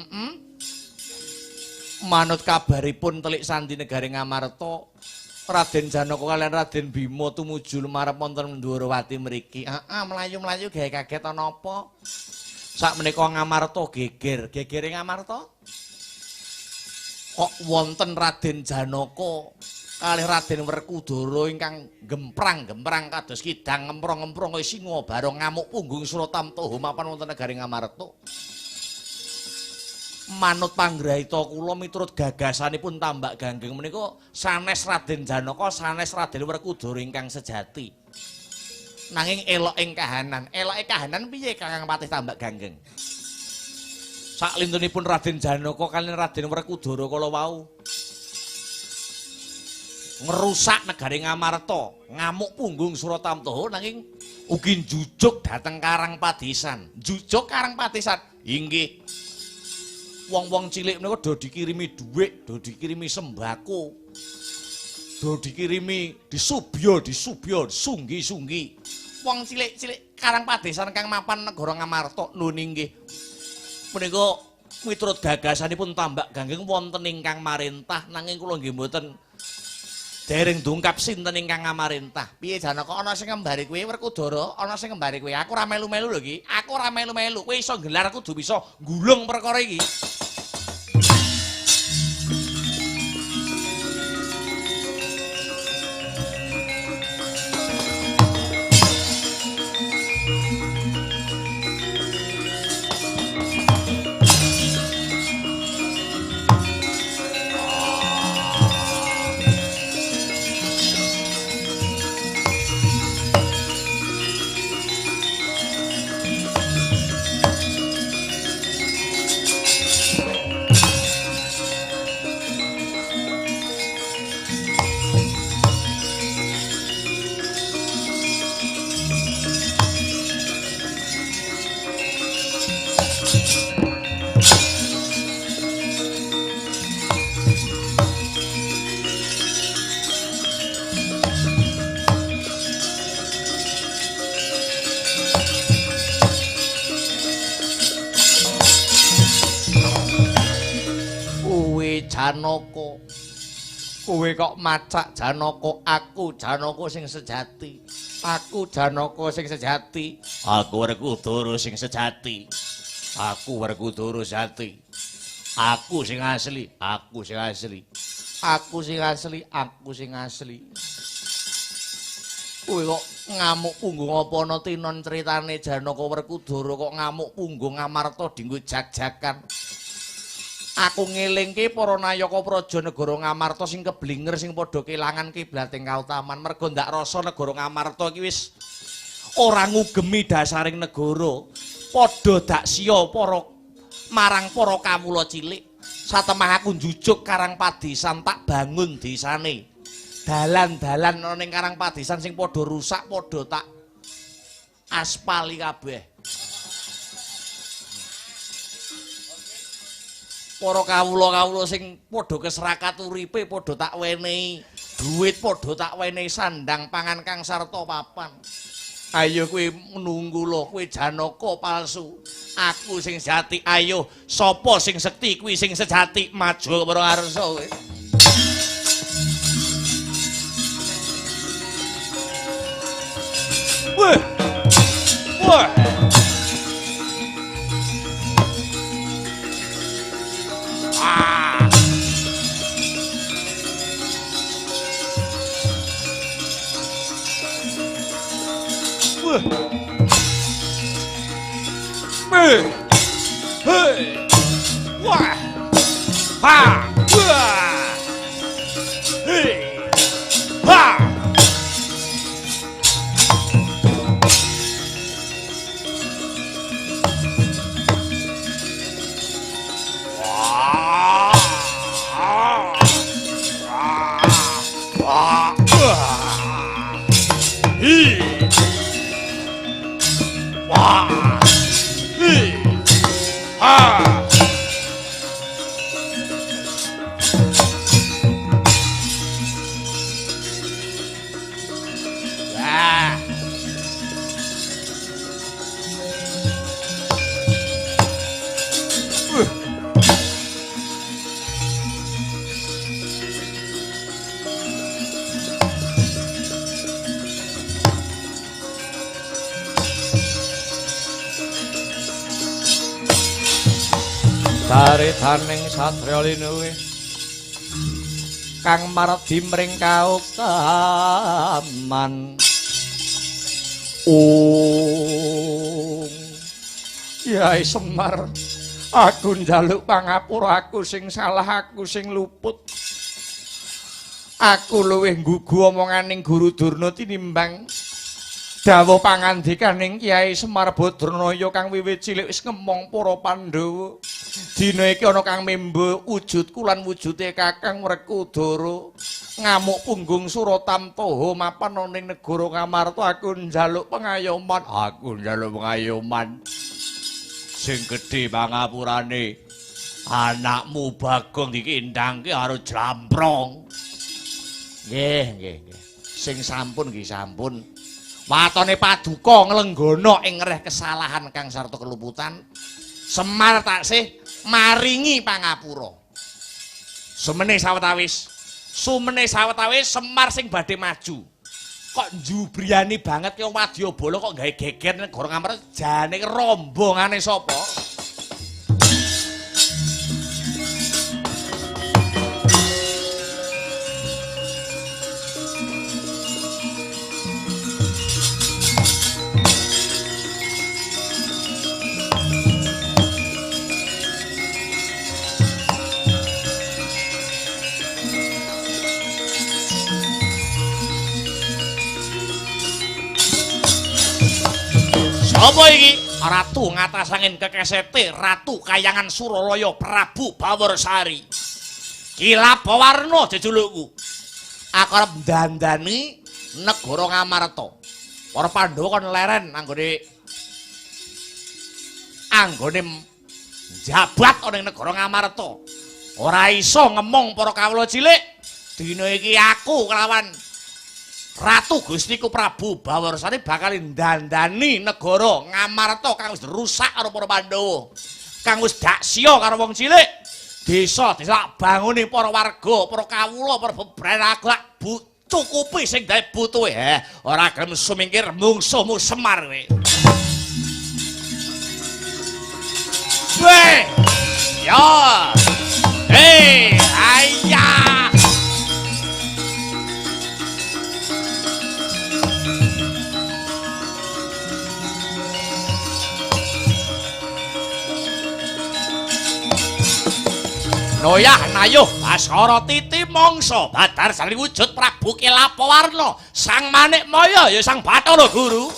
Manut kabaripun telik sandi negari Ngamarta, Raden Janaka kaliyan Raden Bima tumuju lumarep wonten Ndorowati mriki. Heeh, mlayu-mlayu gawe kaget ana apa? Sakmenika Ngamarta geger. Gegere Ngamarta? Kok wonten Raden Janaka kalih Raden Werkudara ingkang gemprang-gemprang kados kidang ngemprong-ngemprong kaya singa barong ngamuk punggung Suratamtoha mapan wonten negari Ngamarta. Manut panggrahita kula miturut gagasanipun Tambak Ganggeng menika sanes Raden Janaka sanes Raden Werkudara ingkang sejati. Nanging elok ing kahanan. Eloke kahanan piye Kakang Patih Tambak Ganggeng? Saklintunipun Raden Janaka kaliyan Raden Werkudara kala wau ngerusak negari Ngamarta, ngamuk punggung Suratamtoha nanging ugi njujuk dhateng Karang Padesan. Njujuk Karang Padesan. Inggih. Wong-wong cilik menika do dikirimi dhuwit, do dikirimi sembako. Do dikirimi disubya, disubya, sunggi-sunggi. Wong cilik-cilik Karang Padesan kang mapan negara Ngamarta nun inggih. Menika miturut gagasanipun Tambak Ganggeng wonten ingkang marintah nanging kula nggih mboten dereng dungkap sinten ingkang ngamarintah. Piye Janaka ana sing ngembari kowe Werkudara, ana sing ngembari kowe. Aku ora melu-melu lho iki. Aku ora melu-melu. Kowe iso nggelar kudu bisa nggulung perkara iki. Janaka. Kowe kok macak Janaka, aku Janaka sing sejati. Aku Janaka sing sejati. Aku Werkudara sing sejati. Aku Werkudara sejati. Aku sing asli, aku sing asli. Aku sing asli, aku sing asli. Kowe kok ngamuk punggung apa ana tinon critane Janaka Werkudara kok ngamuk punggung Ngamarta dinggo jag-jagan. Aku ngelingke para nayaka praja negara Ngamarta sing keblinger sing padha kelangan kiblating kautaman merga ndak rasa negara Ngamarta iki wis ora ngugemi dasaring negara. Padha daksiya para marang para kawula cilik. Satemah aku njujuk Karang Padesan tak bangun desane. Dalan-dalan ana ning Karang Padesan sing padha rusak padha tak aspali kabeh. Para kawula-kawula sing padha kesrakat uripe padha tak wenehi dhuwit, padha tak wenehi sandang pangan kang sarta papan. Ayo kowe nunggu lho, kowe Janaka palsu. Aku sing sejati. Ayo sapa sing sekti kuwi sing sejati maju para ngarsa kowe. Wah. Wah. Ah. Wah. Hei. Hei. Wah. Ha. Wah. Hei. Ha. Caritaning satriya linuwih kang mardi mring kautaman. Ung Yai Semar, aku njaluk pangapura, aku sing salah, aku sing luput. Aku luwih nggugu omonganing Guru Durna tinimbang dawuh pangandikaning Kyai Semar Badranaya kang wiwit cilik wis ngemong para Pandhawa. Dina iki ana kang membo wujudku lan wujude Kakang Werkudara. Ngamuk punggung Suratamtaha mapan ana ning negara Ngamarta. Aku njaluk pengayoman, aku njaluk pengayoman. Sing gedhe pangapurane, anakmu Bagong dikindangke karo jlamprong. Nggih, nggih, nggih. Sing sampun nggih sampun. Watone paduka nglenggana ing ngreh kesalahan kang sarta keluputan. Semar taksih maringi pangapura. Sumene sawetawis, sumene sawetawis Semar sing badhe maju. Kok njubriyani banget ki wadyabala kok gawe geger negara Ngamarta jane rombongane sapa? Sapa iki? Ratu ngatasangin kekesete Ratu Kayangan Suralaya Prabu Bawarsari. Kilapawarna jejulukku. Aku arep ndandani negara Ngamarta. Para Pandhawa kon leren anggone njabat ana ing negara Ngamarta. Ora iso ngemong para kawula cilik. Dina iki aku kelawan Ratu Gustiku Prabu Bawarsari bakal ndandani negara Ngamarta kang wis rusak karo para Pandhawa. Kang wis daksya karo wong cilik. Desa desa bangune para warga, para kawula, para bebran aku lak cukupi sing dadi butuhe. Ora gelem sumingkir mungsuhmu Semar kowe. Weh. Ya. Hei, ayah. Noyah nayuh Baskara titi mangsa badar sari wujud Prabu Kelapawarna Sang Manik Maya ya Sang Bathara Guru.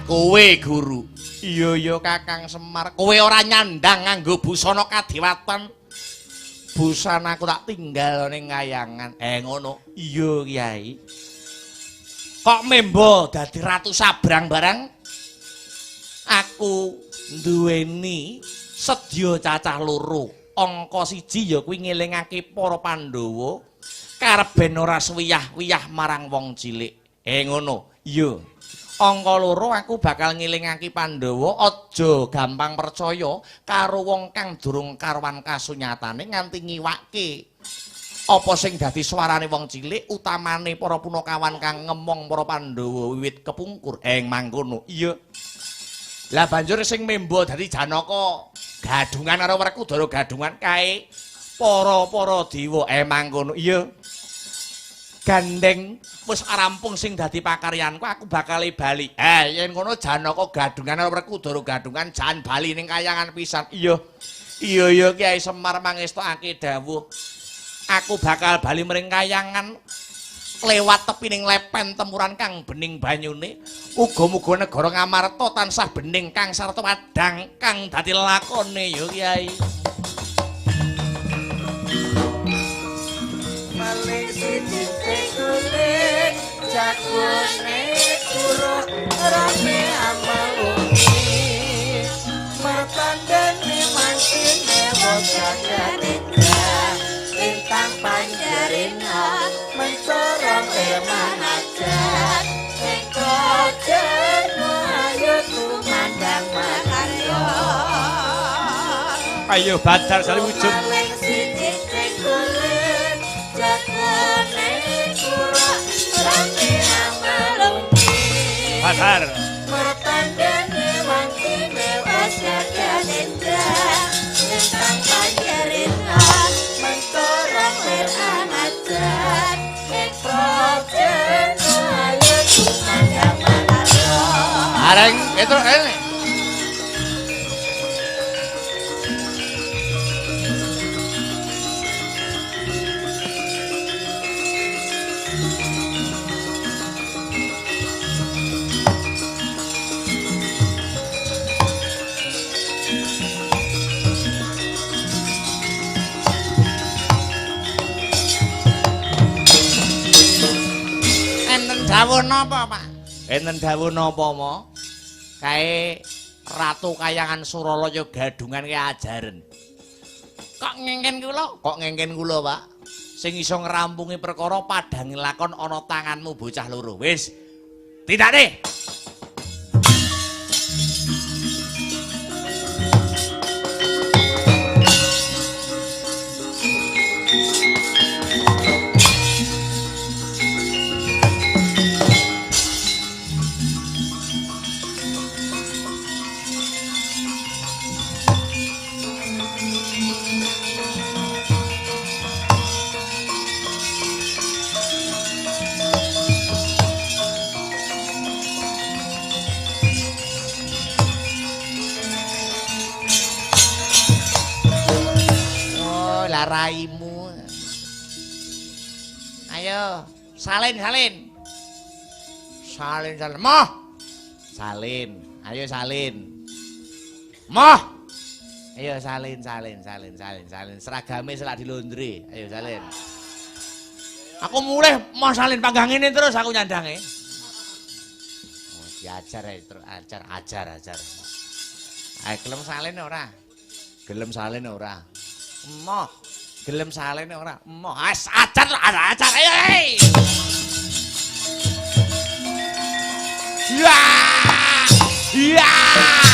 Kowe guru. Iya iya Kakang Semar, kowe ora nyandang nganggo busana kadewatan. Busanaku tak tinggal ning kayangan. Ngono. Iya Kyai. Kok membo dadi ratu sabrang barang? Aku duweni sedya cacah loro. Angka siji ya kuwi ngelingake para Pandhawa karep ben ora suwiyah-wiyah marang wong cilik. Ngono. Iya. Angka loro aku bakal ngelingake Pandhawa aja gampang percaya karo wong kang durung karuan kasunyatane nganti ngiwake apa sing dadi swarane wong cilik utamane para punakawan kang ngemong para Pandhawa wiwit kepungkur. Mangkono. Iya. Lah banjur sing membo dadi Janaka gadungan karo Werkudara gadungan kae para-para dewa. Mangkono. Iya. Gandeng wis rampung sing dadi pakaryanku aku bakal bali. Yen ngono Janaka gadungan karo Werkudara gadungan jan bali ning kayangan pisan. Iya. Iya iya Kyai Semar mangestokake dawuh. Aku bakal bali mring kayangan lewat tepining lepen temuran kang bening banyune. Uga-muga negara Ngamarta tansah bening kang sarta padhang kang dadi lakone ya Kyai. Maling siji sing kulit jagone kuro rame amalungi mertandane mangkene wong jagat lintang panjarina mencorong emanajat ing kojeno ayo tumandang makarya. Ayo badar sari wujud. Maling siji sing kulit jagone kuro rame amalungi badar mertandane mangkene wong jagat lintang panjarina mencorong emanajat ing kojeno ayo tumandang makarya. Areng Petro rene. Enten dawuh napa, Pak? Enten dawuh napa, Ma? Kae Ratu Kayangan Suralaya gadungan ki ajaren. Kok ngengken kula? Kok ngengken kula, Pak? Sing iso ngrampungi perkara padhange lakon ana tanganmu bocah loro. Wis. Tindakne. Raimu. Ayo, salin, salin. Salin, salin. Moh. Salin. Ayo salin. Moh. Ayo salin, salin, salin, salin, salin. Seragame selak dilondri. Ayo salin. Aku mulih moh salin panggang ini terus aku nyandange. Oh, diajar ae, terus ajar, ajar, ajar. Ayo gelem salin ora? Gelem salin ora? Emoh. Gelem salin ora? Emoh. As ajar ajar ayo. Hey. Ya! Ya!